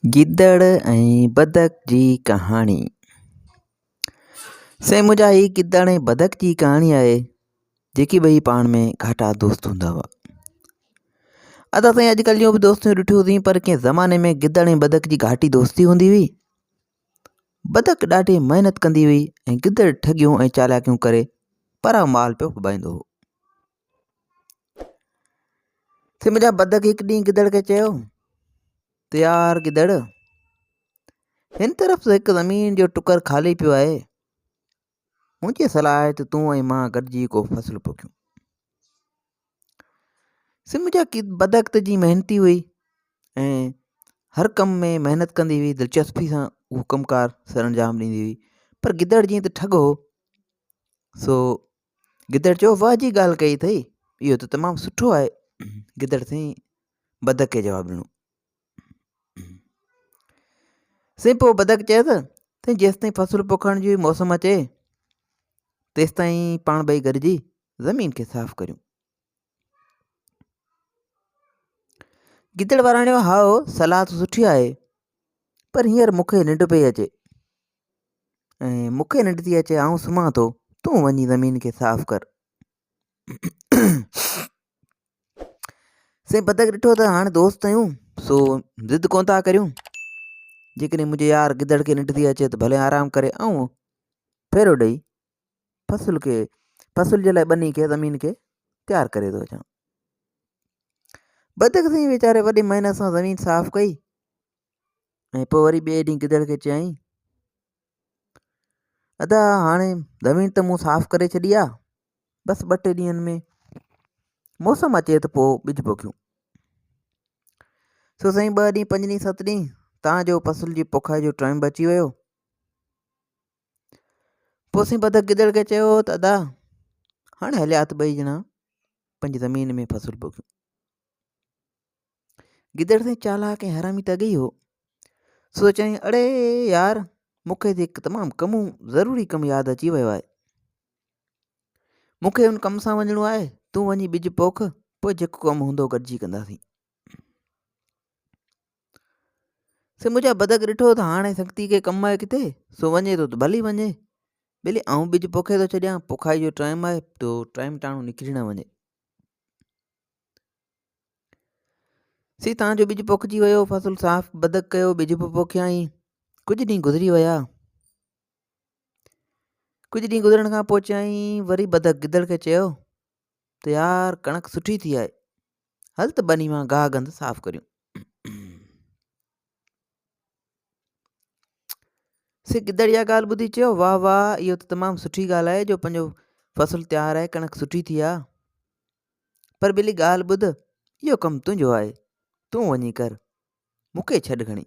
گدڙ ۽ بدڪ جي ڪهاڻي. سائين منهنجا هي گدڙ ۽ بدڪ جي ڪهاڻي آهي جيڪي ٻئي پاڻ ۾ گهاٽا دوست هوندا هئا. ادا سائين اڄڪلهه جون به دوستيون ڏٺيون پر ڪنهن زماني ۾ گدڙ ۽ بدڪ جي گهاٽي دوستي هوندي هئي. بدڪ ڏاڍي محنت ڪندي هئي ۽ گدڙ ٺڳيون ۽ چالاڪيون ڪري پرائو مال پيو ڦٻائيندو هو. سائين منهنجا بدڪ هڪ ڏينهن گدڙ کي چيو ته يار گدڙ هن طرف هڪ زمين جو ٽڪر خالي پيو آهي منهنجي صلاح آهي ته تون ۽ مان گڏجي ڪو فصل پوکيون سائين منهنجا بدڪ ته جي محنتي هئي ۽ هر ڪم ۾ محنت ڪندي هئي دلچسپي سان اهو ڪم ڪار سر انجام ڏيندي هئي پر گدڙ جيئن ته ٺڳ هو سو گدڙ چيو، واهه جي ڳالهه ڪئي اٿئي، اهو ته تمام سٺو آهي. گدڙ سائين بدڪ کي جواب ڏنو. سائين پوء بدڪ چيس ته جيستائين فصل پوکڻ جي موسم اچي تيستائين پاڻ ٻئي گڏجي زمين کي صاف ڪريون. گدڙ وراڻيو، هائو صلاح ته سٺي آهي پر هينئر مون کي ننڊ پئي اچي. ۽ مون کي ننڊ ٿي اچي آئون سمهان ٿو تون وڃي زمين کي صاف ڪر. سائين بدڪ ڏٺو ته هاڻي دوست آهيون سو ضد ڪونه ٿا ڪريون جيڪڏهن منهنجي يار گدڙ کي ننڊ ٿي اچي ته ڀلي آرام ڪري آئون ڦيرو ڏئي فصل کي فصل جي لاء ٻني کي زمين کي تيار ڪري ٿو اچان. بدڪ سائين ويچاري وڏي محنت سان زمين صاف ڪئي ۽ پوء وري ٻئي ڏينهن گدڙ کي چيائين، ادا هاڻي زمين ته مون صاف ڪري ڇڏي آ، بس ٻه ٽي ڏينهن ۾ موسم اچي ته پوء ٻج پوکيون. سو سائين ٻه ڏينهن پنج ڏينهن ست ڏينهن تان جو فصل جي پوکائي جو ٽائيم به اچي ويو. پوء سائين بدڪ گدڙ کي چيو ته ادا هاڻي هليا ته ٻئي ڄڻا پنهنجي زمين ۾ فصل پوکيون. گدڙ سائين چالاڪ ۽ حرامي ته اڳي ئي هو، سو چيائين اڙي يار مون کي ته هڪ تمام ڪم ضروري ڪم ياد اچي ويو آهي. مون کي ان ڪم سان وڃڻو آهي، تون وڃي ٻج پوک، پوء جيڪو ڪم هوندو گڏجي ڪنداسين. سي منهنجا بدڪ ڏٺو ته هاڻي سنگتي کي ڪم آهي ڪٿي، سو وڃي ٿو ته ڀلي وڃي. ٻيلي آئون ٻج پوکي ٿو ڇڏيان، پوکائي جو ٽائيم آهي، تو ٽائيم ٽاڻو نڪري نه وڃي. سي تان جو ٻج پوکجي ويو، فصل صاف بدڪ ڪيو، ٻج به پوکيائين. ڪجهه ڏينهن گذري ويا. ڪجهه ڏينهن گذرڻ کان پوء چيائين وري بدڪ گدڙ کي چيو ته يار ڪڻڪ سٺي ٿي آهي، هل ته ٻني مان گاهه گند صاف ڪريون. سي گدڙ اها ڳالهه ٻڌي چيو واهه واهه اهو ته تمام سٺي ڳالهه آهي جو پنهنجو فصل تيار آهي ڪڻڪ سٺي ٿي آهي. پر ٻلي ڳالهه ٻڌ، اهو ڪم تنهنجو آهي، تون وڃي ڪر، مون کي ڇڏ کڻي.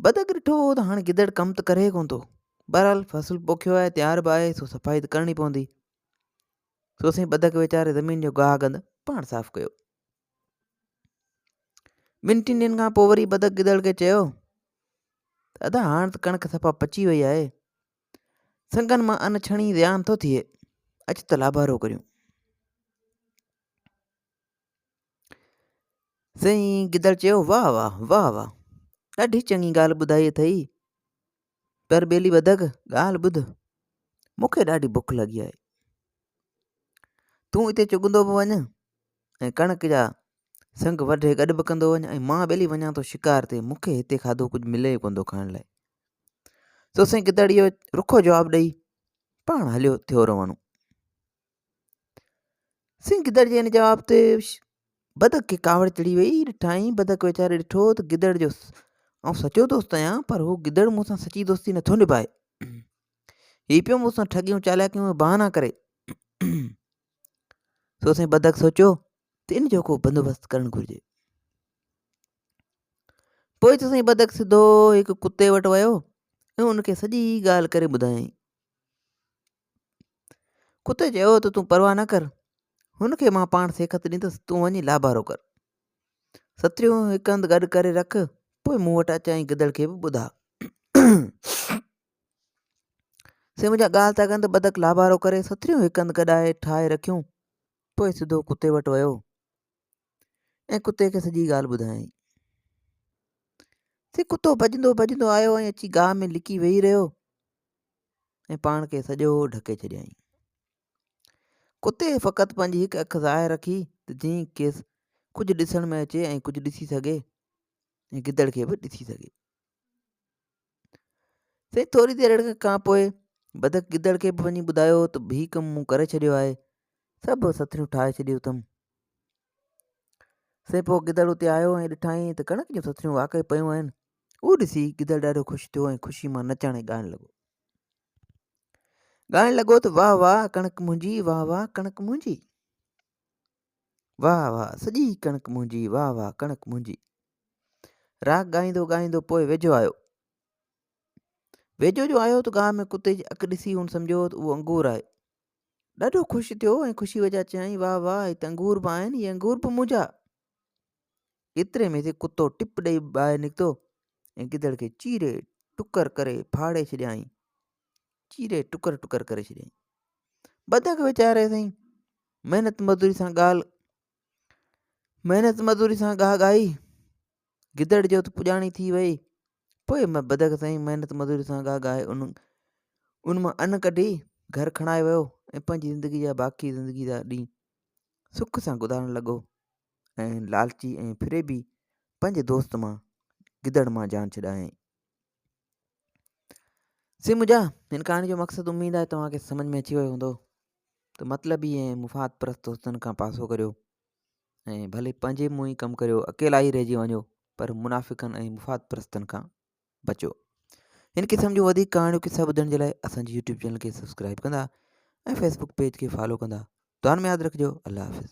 بدڪ ڏٺو ته هاڻي گدڙ ڪم ته ڪري ڪونه ٿو. بهرحال فصل پوکيو آهي، تيار به آهي، سو صفائي ته ڪرڻي پوندي. سو سائين بدڪ ويچاري زمين جو گاهه گند پاڻ صاف ڪيو. ٻن ٽن ڏينهن کان پوء وري بدڪ گدڙ کي چيو ته ادا هاڻ ته ڪڻڪ صفا پچي وئي آهي، سنگن مان ان ڇڻي زيان ٿو ٿئي، اچ ته لابارو ڪريون. سائين گدڙ چيو واهه واهه واهه واهه ڏاڍي چڱي ڳالهه ٻڌائي اٿئي پر ٻيلي بدڪ ڳالهه ٻڌ مون کي ڏاڍي بک لڳي آهي تون اتي چڳندو به وڃ ۽ ڪڻڪ جا سنگ وڍي گڏ به ڪندو وڃ ۽ مان ٻيلي وڃان ٿو شڪار تي مون کي هتي کاڌو ڪجهه ملي ئي ڪونه ٿو کائڻ لاء سو سائين گدڙ اهو رکو جواب ڏئي پاڻ هليو ٿيو روانو. سائين گدڙ جي ان جواب تي بدڪ کي ڪاوڙ چڙهي وئي ڏٺائين بدڪ ويچاري ڏٺو ته گدڙ جو آئون سچو دوست آهيان پر هو گدڙ مون سان سچي دوستي نٿو نڀائي هي پيو مون سان ٺڳيون چالاڪيون بهانا ڪري سو سائين بدڪ سوچيو ته ان جو ڪو بندوبست ڪرڻ گهرجي پوء ته سائين بدڪ سڌو هڪ ڪتي وٽ ويو ۽ ان کي سڄي ڳالهه ڪري ٻڌايائين. ڪتي چيو ته تون پرواهه نه ڪر، هن کي مان پاڻ سيکت ڏيندس، تون وڃي لابارو ڪر. ستريون هڪ هنڌ گڏ ڪري رک، پوء مون وٽ اچ ۽ گدڙ کي به ٻڌاء. سائين منهنجا ڳالهه ٿا ڪن ته بدڪ لابارو ڪري ستريون هڪ هنڌ گڏائي ٺاهي رکيون، پوء سڌو ڪتي وٽ ويو. ۽ ڪتي کي سڄي ڳالهه ٻڌايائين. سي ڪتو ڀڄندو ڀڄندو آيو ۽ اچي گاهه ۾ لڪي ويهي رهيو ۽ پاڻ کي سڄو ڍڪي ڇڏيائين. ڪتي فقط پنهنجي هڪ اک ظاهر رکي ته جيئن کيس ڪجهه ڏسڻ ۾ اچي ۽ ڪجهه ڏسي سگهي ۽ گدڙ کي به ڏسي سگهي. سائين ٿوري دير کان پوء بدڪ گدڙ کي به وڃي ٻڌايو ته هي ڪم مون ڪري ڇڏيو آهي، سڀ سٿريون ٺاهي ڇڏيون اٿم. سائين پوء گدڙ اتي آيو ۽ ڏٺائين ته ڪڻڪ جون سٿريون واقعي پيون آهن. اهو ڏسي گدڙ ڏاڍو خوش ٿيو ۽ خوشي مان نچڻ ۽ ڳائڻ لڳو. ڳائڻ لڳو ته واهه واهه ڪڻڪ منهنجي، واهه واهه ڪڻڪ منهنجي. واهه واهه سڄي ڪڻڪ منهنجي، واهه واهه ڪڻڪ منهنجي. راڳ ڳائيندو ڳائيندو پوء ويجهو آيو. ويجهو جو آيو ته گاهه ۾ ڪتي جي اک ڏسي هن سمجهيو ته اهو انگور آهي. ڏاڍو خوش ٿيو ۽ خوشي وچان چيائين، واهه واهه، هي ته انگور به آهن، هي انگور به منهنجا. ايتري ۾ ٿي ڪتو ٽپ ڏئي ٻاهر نڪتو ۽ گدڙ کي چيري ٽڪر ڪري ڦاڙي ڇڏيائين. چيري ٽڪر ٽڪر ڪري ڇڏيائين. بدڪ ويچاري سائين محنت مزدوري سان ڳالهه محنت مزدوري سان ڳاهه ڳائي گدڙ جو ته پڄاڻي ٿي وئي. پوء بدڪ سائين محنت مزدوري سان ڳاهه ڳائي ان ان مان ان ڪڍي گهر کڻائي ويو ۽ پنهنجي زندگي جا باقي زندگي جا ڏينهن سک سان گذارڻ لڳو ۽ لالچي ۽ فريبي پنهنجي دوست مان گدڙ مان جان ڇڏايائين. سي منهنجا هن ڪهاڻي جو مقصد اميد آهي توهان کي سمجھ ۾ اچي ويو هوندو ته مطلبي ۽ مفاد پرست دوستن کان پاسو ڪريو ۽ ڀلي پنهنجي منهن ئي ڪم ڪريو اڪيلا ئي رهجي وڃو پر منافقن ۽ مفاد پرستن کان بچو. هن قسم جون وڌيڪ ڪهاڻيون قصا ٻڌڻ جي لاء اسان جي يوٽيوب چينل کي سبسڪرائب ڪندا ۽ فيسبوڪ پيج کي فالو ڪندا. دعائن ۾ ياد رکجو. الله حافظ.